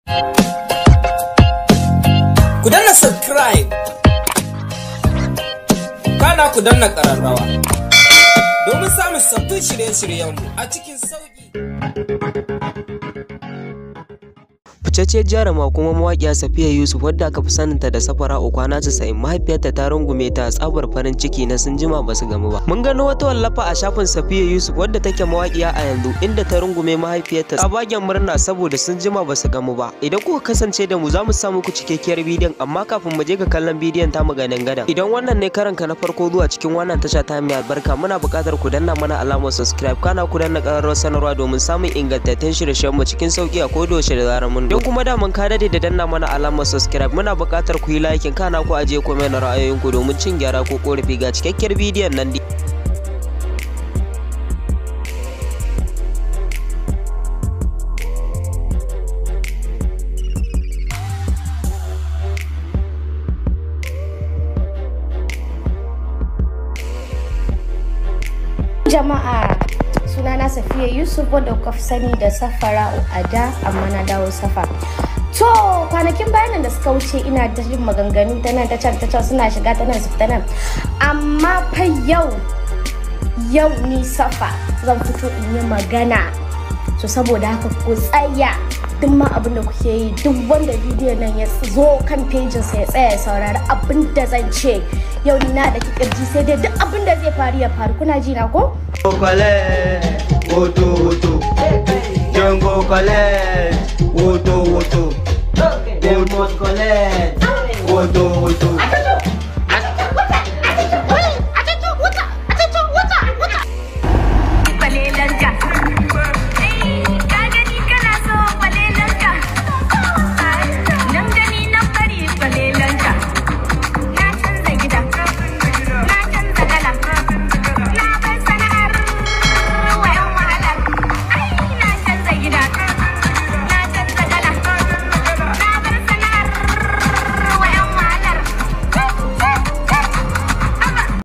Ku danna subscribe, kana ku danna ƙararrawa domin samun sabbin shirye-shiryenmu a cikin sauƙi. Ficacciyar jaruma kuma mawaƙiya Safiya Yusuf, wadda aka fi saninta da Safara'u, kwana 90 mahaifiyarta ta rungume ta tsabar farin ciki na sun jima basu gamu ba. Mun gano wata wallafa a shafin Safiya Yusuf, wadda take mawaƙiya a yanzu, inda ta rungume mahaifiyarta tsabagen murna saboda sun jima basu gamu ba. Idan kuka kasance da mu, za mu sa muku cikakkiyar bidiyon, amma kafin mu je ga kallon bidiyon tamu ganin gadan, idan wannan ne karanka na farko zuwa cikin wannan tasha ta mai albarka, muna buƙatar ku danna mana alamar subscribe, kana ku danna ƙararrawar sanarwa domin samun ingantattun shirye-shiryen mu cikin sauƙi a kodayaushe da zarar mun. Don kuma daman ka dade da danna mana alamar subscribe, muna buƙatar ku yi like, kana ku ajiye comment na ra'ayoyinku domin cin gyara ko korafi. Ga cikakkiyar bidiyon nan. Jama'a, sunana Safiya Yusuf, wadda kuka fi sani da Safara'u a da, amma na dawo Safa. To, kwanakin bayanan da suka wuce ina ta jin maganganu ta nan, ta can, ta can, suna shiga ta nan, su fita nan. Amma fa yau yau ni Safa zan fito in yi magana. So saboda haka ku tsaya duk ma abin da kuke yi, duk wanda bidiyon nan ya zo kan pejinsa ya tsaya ya saurari abin da zan ce. Yau ni na da kirji, sai dai duk abin da zai faru ya faru. Kuna ji na ko? College, woto woto, Jungle College, woto.